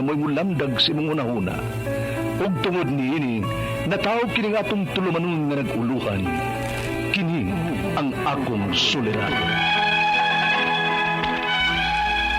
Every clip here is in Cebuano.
nga mo'y mulamdag sa imong hunahuna. Ug tungod niini, natawag kini nga atong tulumanon nga nag-uluhan. Kini ang akong suliran.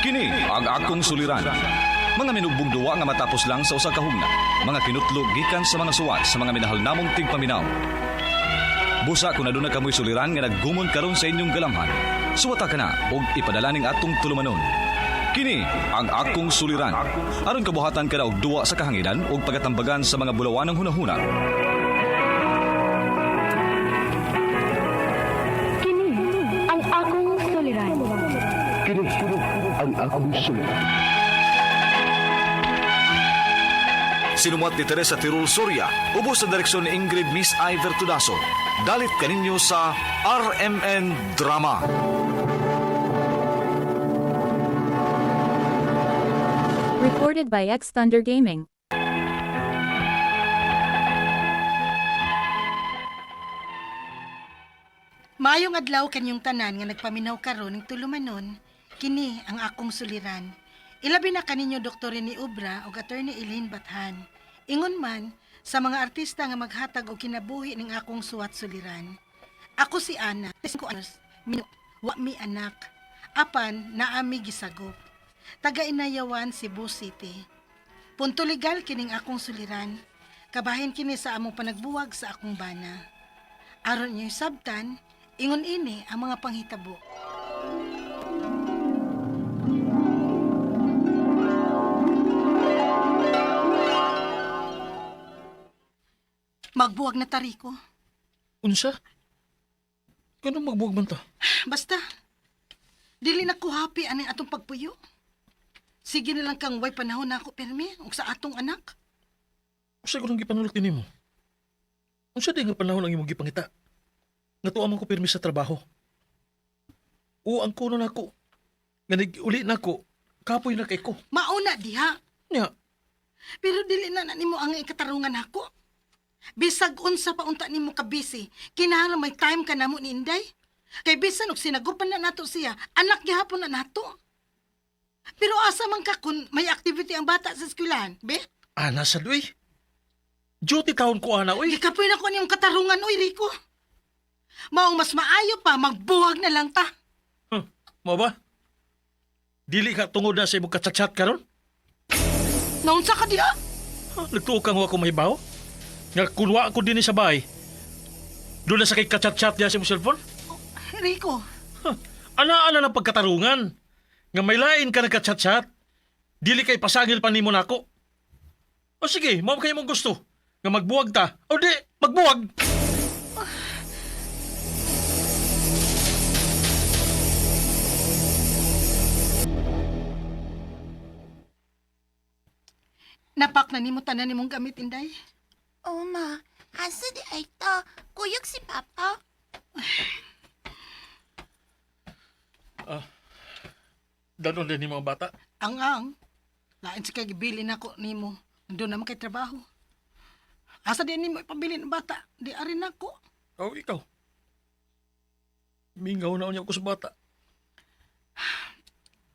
Kini ang akong suliran. Mga minugbong duwa nga matapos lang sa usa ka hugna. Mga kinutlog gikan sa mga suwat sa mga minahal namong tigpaminaw. Busa kung aduna kamoy suliran nga naggumon karon sa inyong galamhan. Suwata ka na og ipadala ning atong tulumanon. Kini ang akong suliran. Aron kabuhatan ka na og duwa sa kahanginan ug pagatambagan sa mga bulawanang hunahuna. Kini ang akong suliran. Kini ang akong suliran. Sinumuat ni Teresa Tirul Soria, ubos sa direksyon ni Ingrid Miss Iver Tudaso. Dalit kaninyo sa RMN Drama. Recorded by X Thunder Gaming. Maayong adlaw kanyong tanan nga nagpaminaw karon ning tulumanon, kini ang akong suliran. Ilabi na kaninyo Dr. ni Ubra ug Attorney Elaine Bathan. Ingon man sa mga artista nga maghatag og kinabuhi ning akong suwat suliran. Ako si Ana, 5 anos, wa mi anak. Apan naami gisagop. Taga Inayawan, Cebu City. Punto legal kining akong suliran. Kabahin kini sa among panagbuwag sa akong bana. Aron niyo sabtan, ingon ini ang mga panghitabo. Magbuwag na tariko. Unsa? Ganun magbuwag man ta? Basta, dili na ko happy aning atong pagpuyo. Sige na lang kang way panahon na ako pirmi ug sa atong anak. Unsa ko nang gipanulok din nimo? Unsa di nga panahon ang imong gipangita? Nga tuwa man ko pirmi sa trabaho. O ang kuno nako. Nga uli nako, kapoy na kay ko. Mauna diha, Nya, pero dili na na nimo ang ikatarungan nako. Bisag unsa pa unta nimo ka busy, kinahanglan may time ka namo ni Inday. Kay bisan og sinagupan na nato siya, anak gihapon na nato. Pero asa man ka kung may activity ang bata sa eskwelahan, be? ana sa duy. Duty taon ko ana oy. Gikapoy na ko niyong katarungan, oy Rico. Maong mas maayo pa, magbuwag na lang ta. Huh, mo ba? Dili ka tungod na sa imong kachat-chat karon? Naunsa ka diha? Huh, nagtuo kang wa ko mahibaw? Nga kunwa ako dinhi sa bahay. Doon na sa kay kachat-chat niya sa imong cellphone? Rico, Huh, ana-ana ng pagkatarungan. Nga may lain ka nagka-chat-chat. Dili kay pasangil pa nimo nako. O sige, mao kayo mong gusto. Nga magbuwag ta. O di, magbuwag. napak na nimo tanan nimong gamit, Inday. Oh, ma. Asa di ay ta? Kuyog si Papa. Danon din ni mga bata. Ang ang, lain sa kay gibili nako nimo. Doon naman kay trabaho. Asa di nimo ipabili ng bata? Di arin nako. O ikaw. Mingaw na unya ko sa bata.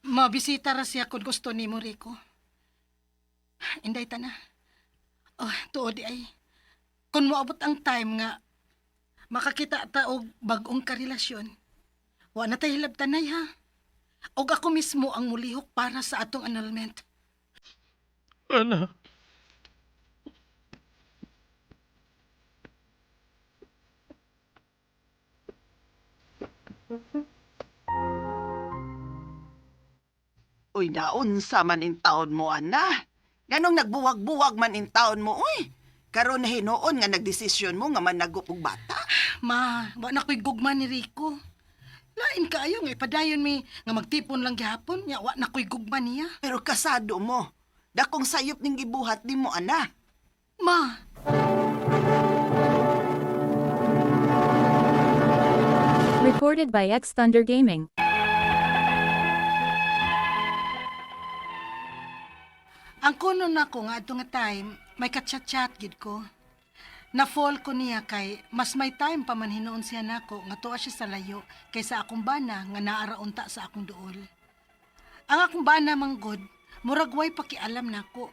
Mabisita ra siya kung gusto nimo, Rico. Inday ta na. Oh, tuod di ay. Kung moabot ang time nga makakita ta og bag-ong karelasyon, wa na tay hilabtanay ha. Og ako mismo ang mulihok para sa atong annulment. Ana. Uy, naunsa man in taon mo, ana. Ganong nagbuwag-buwag man in taon mo, uy. Karon na hinuon nga nagdesisyon mo nga managop og bata. Ma, wa na ko'y gugma ni Rico. Lain kaayo nga ipadayon mi nga magtipon lang gihapon, nya wa na ko'y gugma niya. Pero kasado mo. Dakong sayop ning gibuhat nimo, ana. Ma, Recorded by X Thunder Gaming. ang kuno nako nga adto nga time, may kachat-chat gid ko. Na-fall ko niya kay mas may time pa man hinuon siya nako nga tuwa siya sa layo kaysa akong bana nga naara unta sa akong duol. Ang akong bana manggod, Murag way pakialam nako.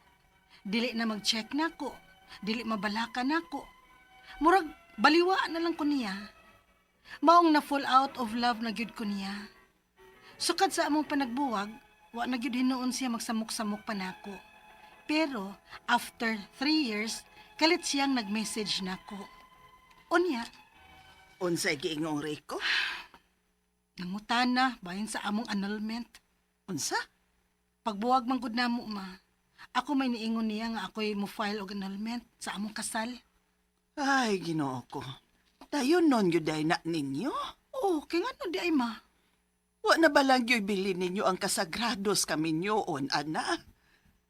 Dili na mag-check nako. Dili mabalaka nako. Murag baliwa na lang ko niya. Maong na fall out of love na gyud ko niya. Sukad sa among panagbuwag, wa na gyud hinuon siya magsamok-samok pa nako. Pero after 3 years, kalit siyang nag-message nako. Unya, Unsay giingong Rico? nangutana bahin sa among annulment. Unsa? Pagbuwag man gud namo ma. Ako may niingon niya nga ako'y mo file og annulment sa among kasal. Ay, Ginoo ko. Dayon nun yun day na ninyo. Oh, kay ngano di ay ma. Wa na ba lang yo'y bilin ninyo ang kasagrados kaminyoon, ana?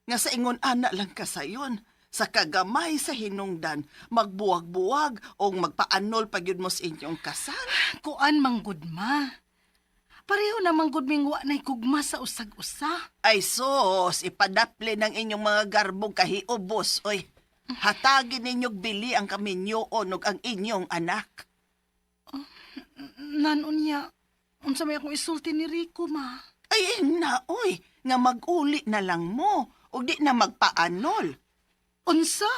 Nga sa ingon ana lang kasayon, sa kagamay sa hinungdan, magbuwag-buwag o magpaanol pag yun mo sa inyong kasal. Kuan man gud ma. Pareho na man gud ming wa nay gugma sa usag-usa. Ay sos, ipadapli ng inyong mga garbong kahiubos, oy. Hatagin ninyong bili ang kaminyoon ug ang inyong anak. Nanon niya, unsa may akong isulti ni Rico ma. Ay, na, oy, nga mag-uli na lang mo, ug di na magpaanol. Unsa?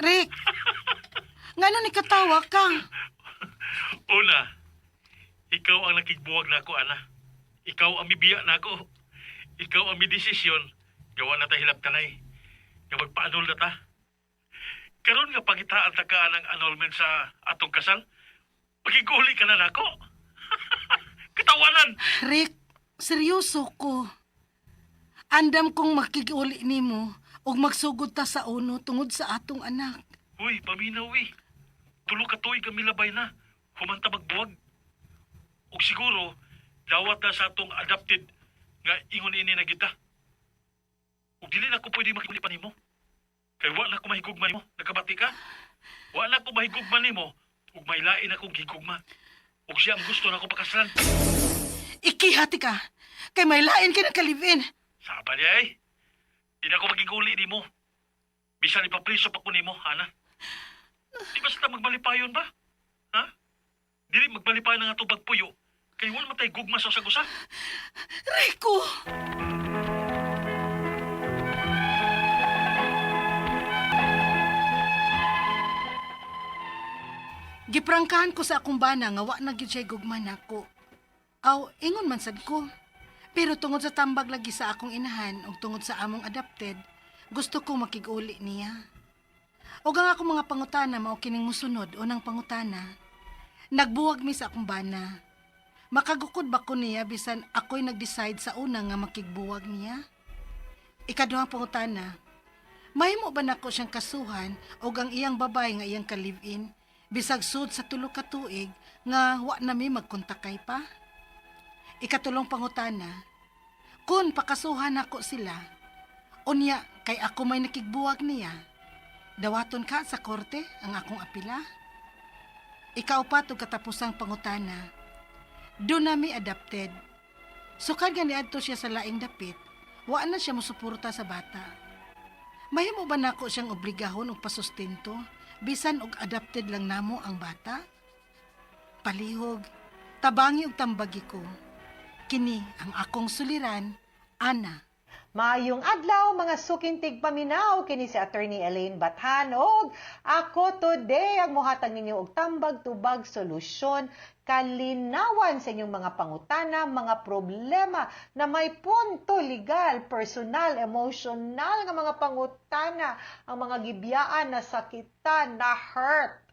Rick! Ngano ni katawa ka? Una, ikaw ang nakigbuwag na ako, ana. Ikaw ang mibiya na ako. Ikaw ang midesisyon. Gawa na ta hilab tanay. Nga magpaanol na ta. Karon nga pangitaan ta ka ng annulment sa atong kasal. Pakiguli ka na nako. Katawanan! Rick, seryoso ko. Andam kong makiguli nimo ug magsugod ta sa uno tungod sa atong anak. Uy, paminaw eh. Tulo ka tuig kami labay na. Humanta magbuwag. Og siguro, dawat na sa atong adopted nga ingon ini na kita. Ug dili na ko pwede makikuli pa nimo. Kay wa na ko mahigugma nimo. Nakabati ka? Wa na ko mahigugma nimo. Ug may lain akong gigugma. Ug siya ang gusto na ko pakaslan. Ikihati ka kay may lain ka ng kalivin. Saba niya eh. Di na ko magiguli nimo. Bisan ipapriso pa ko nimo, Ana. Di ba sila magmalipayon ba? Ha? Dili magmalipayon ang atong pagpuyo. Kay wala man tay gugma sa usag-usa. Rico! Giprangkahan ko sa akong bana nga wa na gyud siya gugma nako. Aw, ingon man sad ko. Pero tungod sa tambag lagi sa akong inahan ug tungod sa among adopted, gusto ko makig-uli niya. Ug ang akong mga pangutana mao kining musunod unang pangutana. Nagbuwag mi sa akong bana. Makagukod ba ko niya bisan ako'y nag-decide sa una nga makigbuwag niya? Ikaduhang pangutana, mahimo ba nako siyang kasuhan og ang iyang babay nga iyang ka-live-in bisag sud sa tulo ka tuig nga wa na mi magkontakay pa? Ikatulong pangutana, kun pakasuhan nako sila, unya kay ako may nakigbuwag niya, dawaton ka sa korte ang akong apila? Ikaupat ug katapusang pangutana, doon nami adopted. Sukad nga niadto siya sa laing dapit, wa na siya mosuporta sa bata. Mahimo ba nako siyang obligahon og pasustento bisan og adopted lang namo ang bata? Palihog, tabangi og tambagi ko. Kini ang akong suliran, Ana. Maayong adlaw mga suking tigpaminaw kini si Attorney Elaine Bathan og ako today ang mohatag ninyo og tambag tubag solusyon kalinawan sa inyong mga pangutana, mga problema na may punto legal, personal, emotional nga mga pangutana, ang mga gibiyaan na sakitan, na hurt,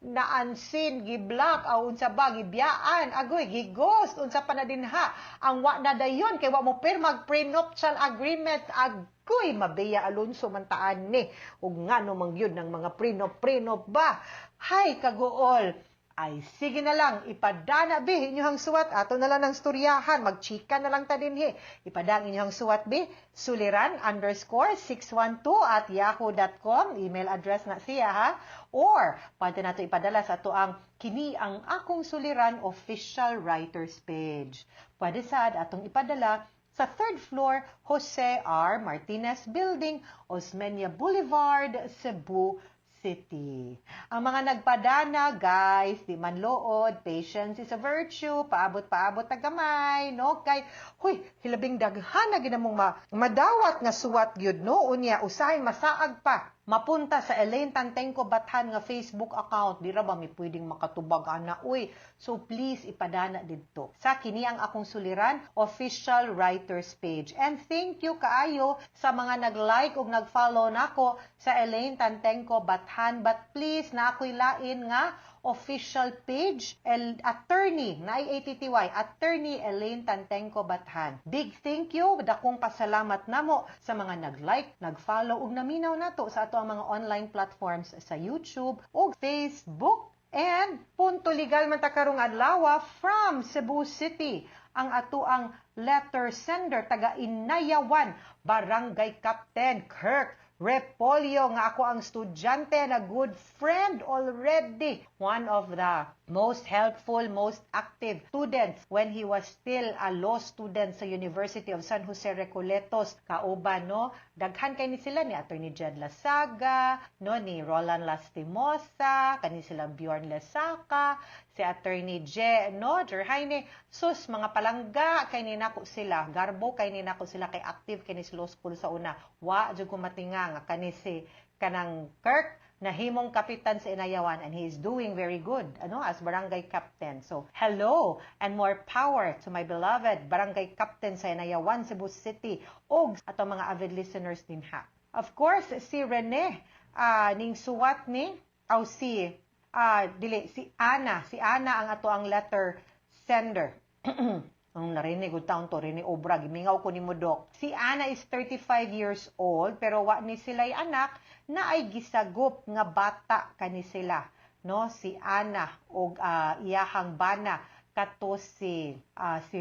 na unseen, giblock, aw unsa ba gibiyaan, agoy gighost, unsa pa na dinha ang wa na dayon kay wa mo pirmag prenuptial agreement, agoy Mabea Alonso man taan ni ug ngano man gyud ng mga prenup prenup ba. Hay kaguol. Ay sige na lang, ipadana bi inyong suwat, ato na lang ng storyahan, magchika na lang ta dinhi. Ipada ang inyong suwat bi, suliran_612@yahoo.com, email address na siya ha. Or pwede nato ipadala sa ato ang Kini ang Akong Suliran official writers page. Pwede sad atong ipadala sa third floor, Jose R. Martinez Building, Osmeña Boulevard, Cebu City. Ang mga nagpadana, guys, di man lood, patience is a virtue, paabot-paabot na gamay, no? Kay, huy, hilabing daghan na ginamong madawat nga suwat gyud, no? Unya, usahay masaag pa. Mapunta sa Elaine Tantengco Bathan nga Facebook account. Di ra ba mi pwedeng makatubag ana? Uy, so please ipadana didto sa Kini ang Akong Suliran official writers page. And thank you kaayo sa mga nag-like ug nag-follow nako sa Elaine Tantengco Bathan. But please, na ako'y lain nga official page, El, attorney, na ATTY, Attorney Elaine Tantengco Bathan. Big thank you, dakong pasalamat namo sa mga nag-like, nag-follow ug naminaw nato sa ato ang mga online platforms sa YouTube ug Facebook. And punto legal man ta karong adlaw from Cebu City ang ato ang letter sender, taga Inayawan, Barangay Captain Kirk Repolyo, nga ako ang estudyante na good friend already. One of the most helpful, most active students when he was still a law student sa University of San Jose Recoletos. Kauban, no? Daghan kay ni sila ni Attorney Jed Lasaga, no, ni Roland Lastimosa, kani sila Bjorn Lesaka, si Attorney Je, no, Jerhaine. Sus, mga palangga kay ni nako sila. Garbo kay ni nako sila kay active kay ni sa law school sa una. Wa jud ko matinga nga kani si kanang Kirk nahimong kapitan sa Inayawan, and he is doing very good, ano, as barangay captain. So hello and more power to my beloved barangay captain sa Inayawan, Cebu City, ug ato mga avid listeners din ha. Of course, si Rene ning suwat ni aw si dili si Ana, si Ana ang ato ang letter sender. Ang narinig ko taon to, Rene Obra, gimingaw ko nimo, Dok. Si Ana is 35 years old, pero wa ni sila'y anak, na ay gisagop nga bata kani sila. No, si Ana og iyahang bana kato si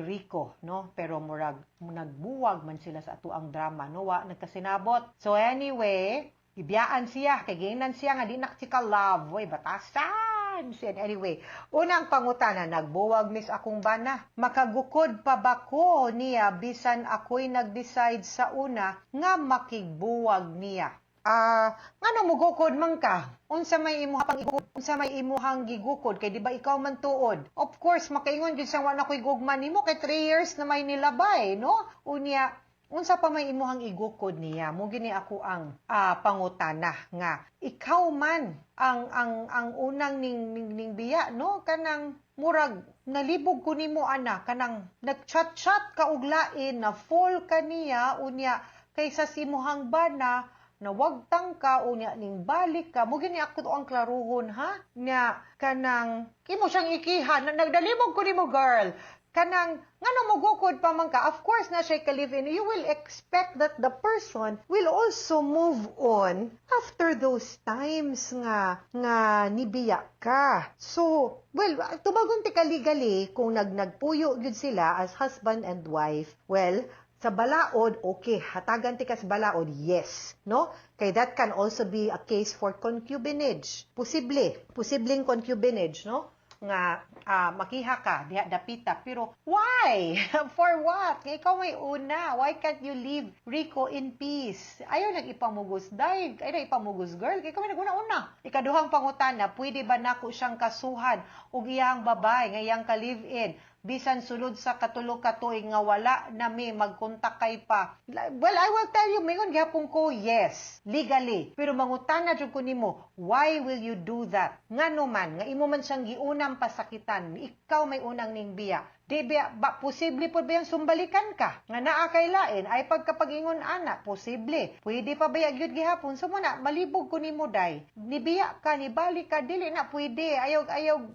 Rico, no, pero murag nagbuwag man sila sa ato ang drama, no, wa nagkasinabot. So anyway, gibiyaan siya kay giingnan siya nga di na ka love. Oy, batasan siya. Anyway, unang pangutana, nagbuwag mis akong bana. Makagukod pa ba ko niya bisan ako'y nag-decide sa una nga makigbuwag niya? Ngano mugukod man ka? Unsa may imuha pang igukod? Unsa may imuhang gigukod kay di ba ikaw man tuod? Of course, makaingon gyud siyang wa na ko'y gugma nimo kay 3 years na may nilabay, no? Unya, unsa pa may imuhang igukod niya? Mo gini ako ang pangutana nga ikaw man ang unang ning biya, no? Kanang murag nalibog ko nimo ana, kanang nagchat-chat ka og lain, na fall ka niya, unya kaysa sa imuhang bana nawagtang ka, unya ning balik ka. Mo gini ako ang klaruhon ha, nya kanang kimo siyang ikihan, nagdalibog ko nimo, girl. Kanang ngano mogukod pa man ka? Of course na siya ka-live-in, you will expect that the person will also move on after those times nga nibiya ka. So well, tubagon ti ka legally kung nagpuyo gyud sila as husband and wife, well, sa balaod, okay, hatagan ti ka sa balaod, yes, no? Kay that can also be a case for concubinage. Posible, posibleng concubinage, no? Nga makiha ka diha dapita, pero why? For what? Nga ikaw may una. Why can't you leave Rico in peace? Ayaw nag ipamugos, day. Ayaw nag ipamugos, girl. Kay ikaw may naguna-una. Ikaduhang pangutana, pwede ba nako siyang kasuhan og iyang babae nga iyang ka-live-in bisan sulod sa 3 ka tuig nga wala na mi magkontak kay pa? Well, I will tell you, mingon gihapon ko, yes, legally. Pero mangutana jud ko nimo, why will you do that? Ngano man nga imo man siyang giunang pasakitan, ikaw may unang ning biya. Di ba, posible po ba yung sumbalikan ka? Nga naa kay lain, ay pagkapag-ingon ana, posible. Pwede pa ba gyud gihapon? So muna, malibog ko nimo, day. Nibiya ka, nibalik ka, dili na pwede. Ayaw, ayaw,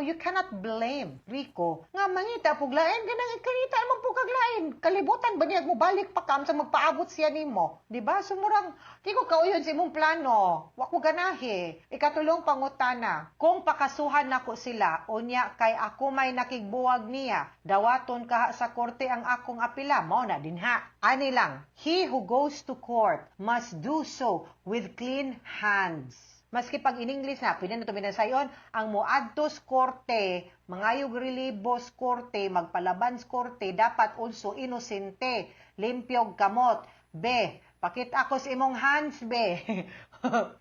you cannot blame Rico. Nga mangita pug lain, ganang ikarita man po kag lain. Kalibutan ba niya mo balik pa kam sa magpaabot siya nimo? Di ba? So murang, di ko kauyon sa imong plano. Wa ko ganahi. Lahi. Ikatulong pangutana, kung pakasuhan nako sila, unya kay ako may nakigbuwag niya, dawaton kaha sa korte ang akong apila, mao na dinha. Ani lang, he who goes to court must do so with clean hands. Maski pag in English na, pwede na ito binasayon, ang moadtos korte, mangayog relibos korte, magpalaban sa korte, dapat also inosente, limpyog kamot. Be, pakita ko sa imong hands, be.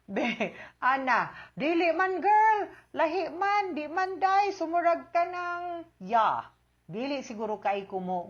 Be, ana, dili man girl, lahi man, di man day, sumurag ka ng, ya. Dili siguro kay ko mo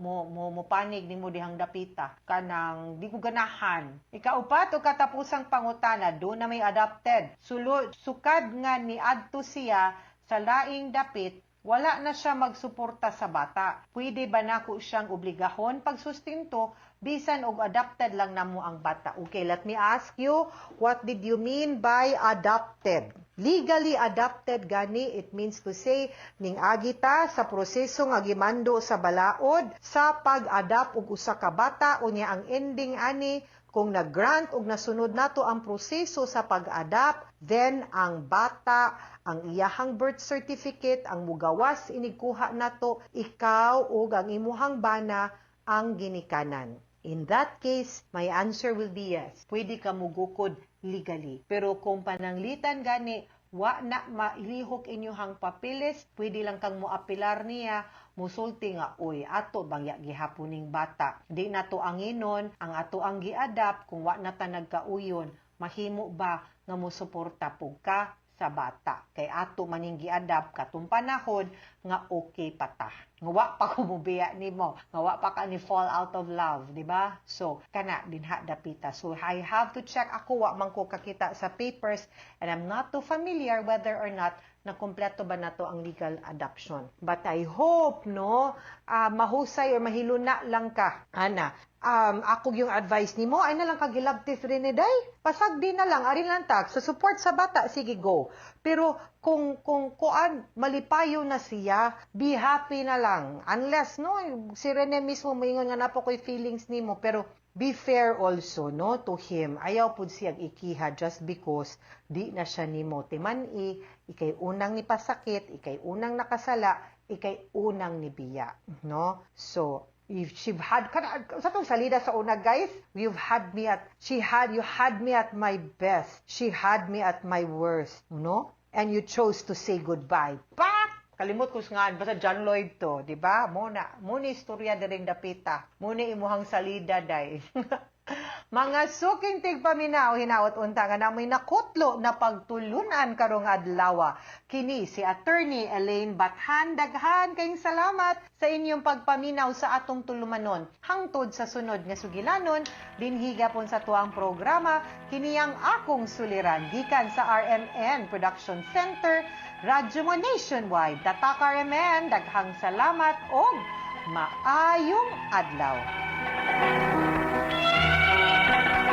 panig nimo dihang dapita kanang di ko ganahan. Ikaupat o katapusang pangutana, do na may adopted. Sulod sukad nga niadto siya sa laing dapit, wala na siya magsuporta sa bata. Pwede ba nako siyang obligahon pagsustinto bisan og adopted lang namo ang bata? Okay, let me ask you, what did you mean by adopted? Legally adopted gani, it means to say, ning agita sa proseso nga gimando sa balaod sa pag-adapt og usa ka bata, unya ang ending ani, kung nag-grant og nasunod nato ang proseso sa pag-adapt, then ang bata, ang iyahang birth certificate, ang mugawas inigkuha nato, ikaw ug ang imuhang bana ang ginikanan. In that case, my answer will be yes. Pwede ka mugukod legally. Pero kung pananglitan gani, wa na mailihok inyohang papeles, pwede lang kang moapilar niya, musulti nga, "Uy, ato bang ya gihapon ning bata? Di na to anginon, ang ato ang giadapt, kung wa na ta nagkauyon, mahimo ba nga mosuporta pug ka sa bata? Kay ato maning giadapt katong panahon nga okay pa ta. Nga wa pa ko mubiya nimo, nga wa pa ka ni fall out of love," di ba? So, kana dinha dapita. So, I have to check ako, wa man ko kakita sa papers and I'm not too familiar whether or not na kumpleto ba nato ang legal adoption. But I hope, no, mahusay or mahiluna lang ka, ana. Ako yung advice nimo ay na lang kagilabtis rin ni day. Pasagdi na lang, ari lang ta. Sa support sa bata, sige go. Pero kung kuan malipayo na siya, be happy na lang. Unless, no, si Rene mismo moingon nga naa pa ko'y feelings nimo, pero be fair also, no, to him. Ayaw pud siyang ikiha just because di na siya nimo timan-i, ikay unang ni pasakit, ikay unang nakasala, ikay unang nibiya, no? So, if she had kana sa tong salida sa una, guys, you've had me at she had you had me at my best, she had me at my worst, no, and you chose to say goodbye. Pak! Kalimot ko nga basta John Lloyd to, di ba? Mo na mo ni istorya diring dapita, mo ni imuhang salida day. Mga suking tigpaminaw, hinaot unta nga namoy nakutlo na pagtulunan karong adlaw. Kini si Attorney Elaine Bathan. Daghan kayong salamat sa inyong pagpaminaw sa atong tulumanon. Hangtod sa sunod nga sugilanon, dinhi gapon sa tuang programa, kini ang akong suliran gikan sa RMN Production Center, Radyo Mo Nationwide. Tatak RMN, daghang salamat og maayong adlaw.